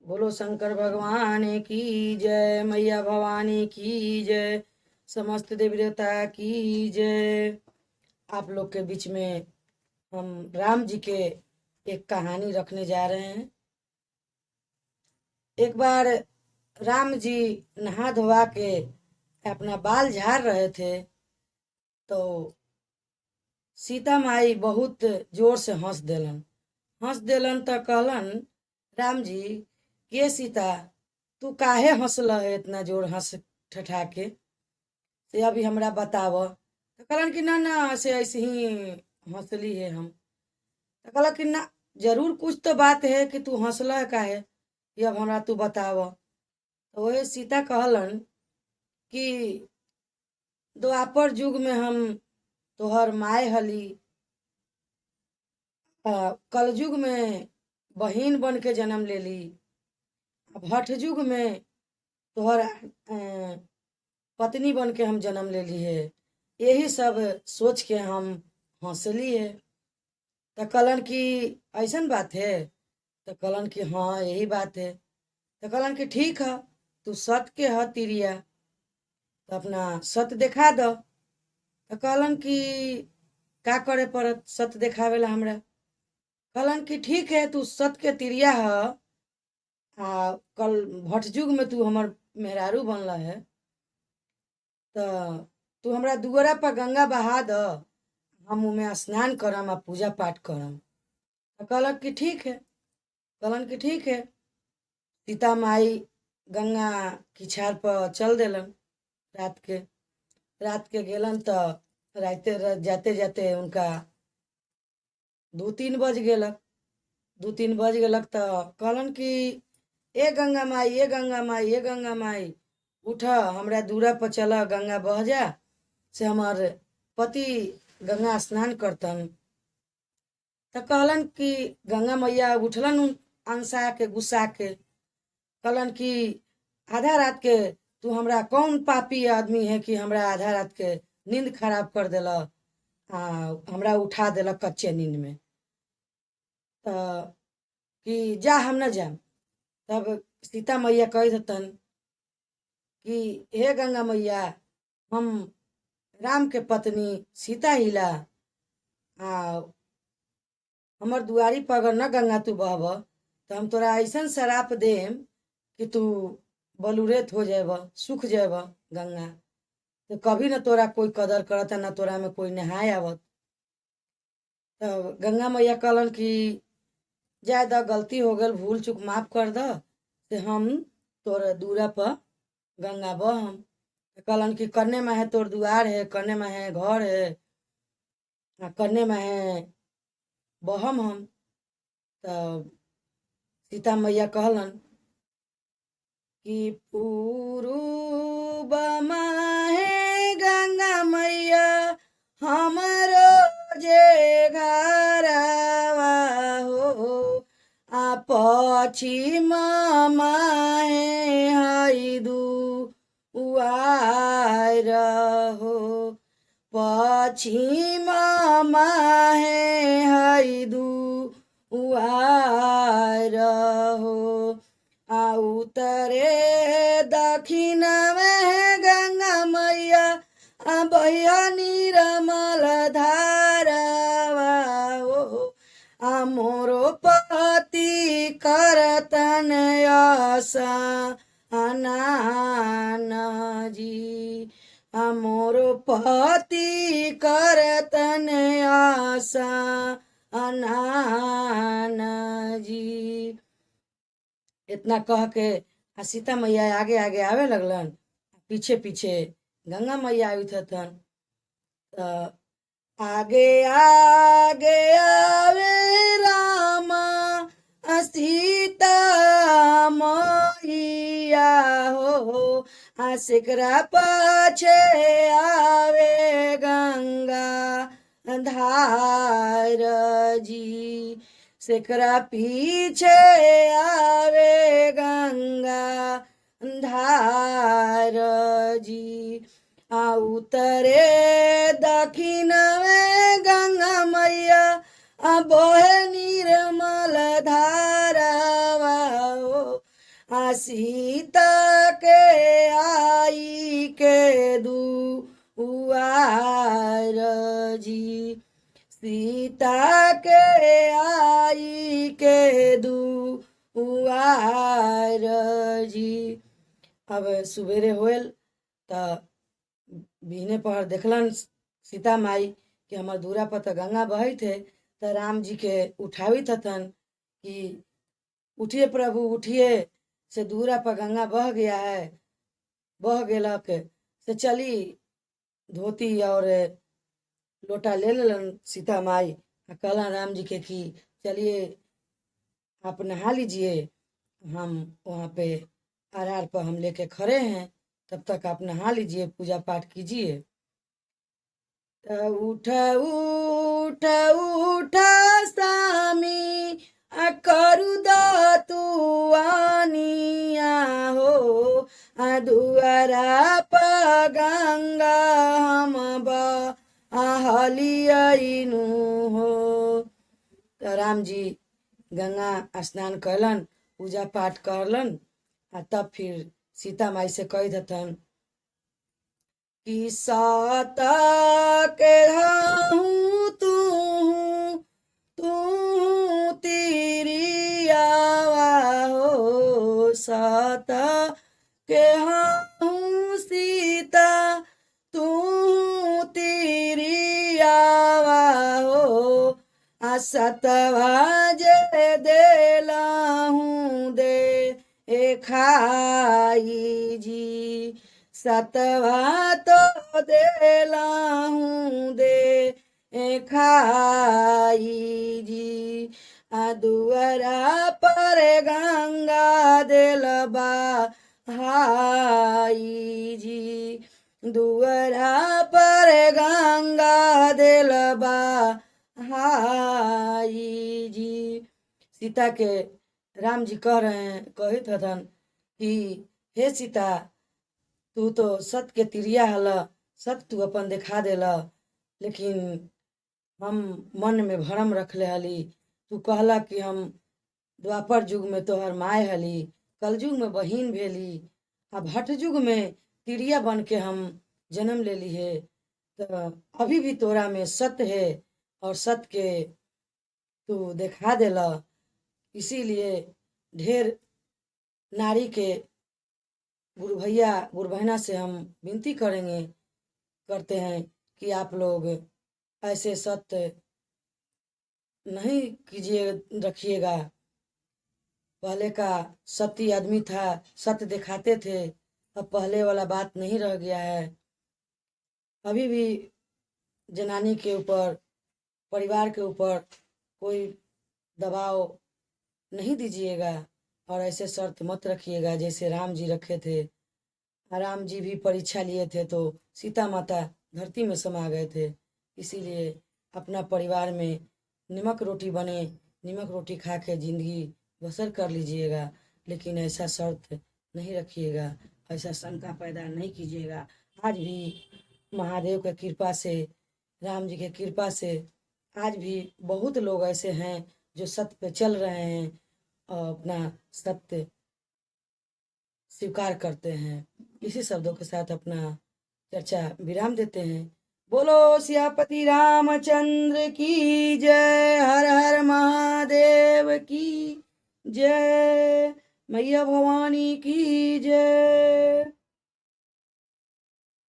बोलो शंकर भगवान की जय, मैया भवानी की जय, समस्त देवी देवता की जय। आप लोग के बीच में हम राम जी के एक कहानी रखने जा रहे हैं। एक बार राम जी नहा धोवा के अपना बाल झाड़ रहे थे तो सीता माई बहुत जोर से हंस देलन। हंस देलन तो कहलन राम जी के सीता तू काहे हंसल है इतना जोर हंस ठठा के, से अभी हमरा बताव। तो कहलन कि ना ना से ऐसे ही हंसली है हम। तो कहलक कि ना जरूर कुछ तो बात है कि तू हंसल है काहे, ये अब हमरा तू बताव। तो वही सीता कहलन कि द्वापर युग में हम तोहर माय हली, कलयुग में बहिन बन के जन्म लेली, अब हठ युग में तोहर पत्नी बन के हम जन्म लेली है। यही सब सोच के हम हंसली है। तो कहलन कि ऐसन बात है? तो कहलन कि हाँ यही बात है। तो कहलन कि ठीक है, तू सत के ह तिरिया, तो अपना सत देखा दो। तो कहलन कि का करे पड़त सत देखावेला हमरा? कहलन कि ठीक है, तू सत के तिरिया ह, आ कल भटजुग में तू हमर मेहरारू बनल है, तो तू हमरा दुअरा पर गंगा बहा द, हम उमे स्नान करम आ पूजा पाठ करम। तो कहलक कि ठीक है। कहलन कि ठीक है। सीता माई गंगा किछार पर चल देलन। रात के गेलन तो राते जाते जाते उनका 2-3 बज गेलक। 2-3 बज गेलक तो कहलन कि ए गंगा माई, ए गंगा माई, ए गंगा माई, उठ हमरा दूरा पर चल, गंगा बह जा, से हमार पति गंगा स्नान करतन। तो कहलन कि गंगा मैया उठलन अंसा के गुस्सा के, कहलन कि आधा रात के तू हमरा कौन पापी आदमी है कि हमरा आधा रात के नींद खराब कर देल, आ हमरा उठा देलक कच्चे नींद में, तो कि जा हम न जाम। तब सीता मैया कह देतन कि हे गंगा मैया, हम राम के पत्नी सीता हिला, आ हमर दुआरी पर अगर न गंगा तू बहब तो हम तोरा ऐसन श्राप देम कि तू बलुरेत हो जाएब, सूख जाएब गंगा, तो कभी न तोरा कोई कदर करत, न तोरा में कोई नहाए आवत। तब गंगा मैया कहलन कि जाए द, गलती हो गल, भूल चूक माफ कर द, से हम तोर दूरा पर गंगा बहम। कहलन कि कन्ने में है तोर दुआर है, कन्ने में है घर है, आ कन्ने में है बहम हम। तब सीता मैया कहलन कि पूर्व माहे गंगा मैया हमरो जे घरवा हो, आ पश्चिम माहे हई दुआर हो, पश्चिम माहे हई दुआर हो, आ उतरे दक्षिण में गंगा मैया आ बहिया निरमल धारवा हो, आ मोरो पति करतन आशा अनान जी, आ मोरो पति करतन आशा अनान जी। इतना कह के आ सीता मैया आगे आगे आवे लगलन, पीछे पीछे गंगा मैया आवित हतन। तो आगे आगे आवे रामा सीता मैया हो, आ सेकरा पाछे आवे गंगा धार जी, सेकरा पीछे आवे गंगा धार जी, आ उतरे दक्षिण में गंगा मैया आ बहे निर्मल धारावा हो, आ सीता के आई के दुआर जी, सीता के आई के दुआर जी। अब सुबेरे होल त बिहने पहर देखलन सीता माई कि हमर दूरा पर त गंगा बहत है। त राम जी के उठावित हतन कि उठिए प्रभु उठिए, से दूरा पर गंगा बह गया है, बह गेलक। से चली धोती और लोटा ले लेलन सीता माई आ कहलन राम जी के कि चलिए आप नहा लीजिए, हम वहाँ पे आरार पर हम लेके खड़े हैं, तब तक आप नहा लीजिए, पूजा पाठ कीजिए। त उठ उठ उठ स्वामी आ करू तू आनिया हो, आ दुआरा पर गंगा हम बहलियनु हो। त राम जी गंगा स्नान कैलन, पूजा पाठ करलन आ तब फिर सीता माई से कह दतन कि साता के हूँ तू तू तिरियावा हो, साता के हूँ सीता तू तिरियावा हो, आ सतवा जे देला दे ए खाई जी, सतवा तो देला दे ए खाई जी, आ दुआरा पर गंगा दिलबा हाई जी, दुआरा पर गंगा दिलबा हाई जी। सीता के राम जी कह रहे हैं, कहित हथन कि हे सीता, तू तो सत के तिरिया हल, सत तू अपन देखा देला, लेकिन हम मन में भरम रखले हली। तू कहला कि हम द्वापर युग में तोहर माय हली, कलयुग में बहिन भेली, आ भट युग में तिरिया बन के हम जन्म लेली है। तो अभी भी तोरा में सत्य है और सत्य के तू देखा देला। इसीलिए ढेर नारी के गुरु भैया गुरु बहना से हम विनती करेंगे करते हैं कि आप लोग ऐसे सत्य नहीं कीजिए रखिएगा। पहले का सती आदमी था, सत्य दिखाते थे, अब पहले वाला बात नहीं रह गया है। अभी भी जनानी के ऊपर, परिवार के ऊपर कोई दबाव नहीं दीजिएगा और ऐसे शर्त मत रखिएगा जैसे राम जी रखे थे। राम जी भी परीक्षा लिए थे तो सीता माता धरती में समा गए थे। इसीलिए अपना परिवार में नमक रोटी बने, नमक रोटी खा के जिंदगी बसर कर लीजिएगा, लेकिन ऐसा शर्त नहीं रखिएगा, ऐसा शंका पैदा नहीं कीजिएगा। आज भी महादेव के कृपा से, राम जी के कृपा से आज भी बहुत लोग ऐसे हैं जो सत्य पे चल रहे हैं और अपना सत्य स्वीकार करते हैं। इसी शब्दों के साथ अपना चर्चा विराम देते हैं। बोलो सियापति रामचंद्र की जय, हर हर महादेव की जय, मैया भवानी की जय।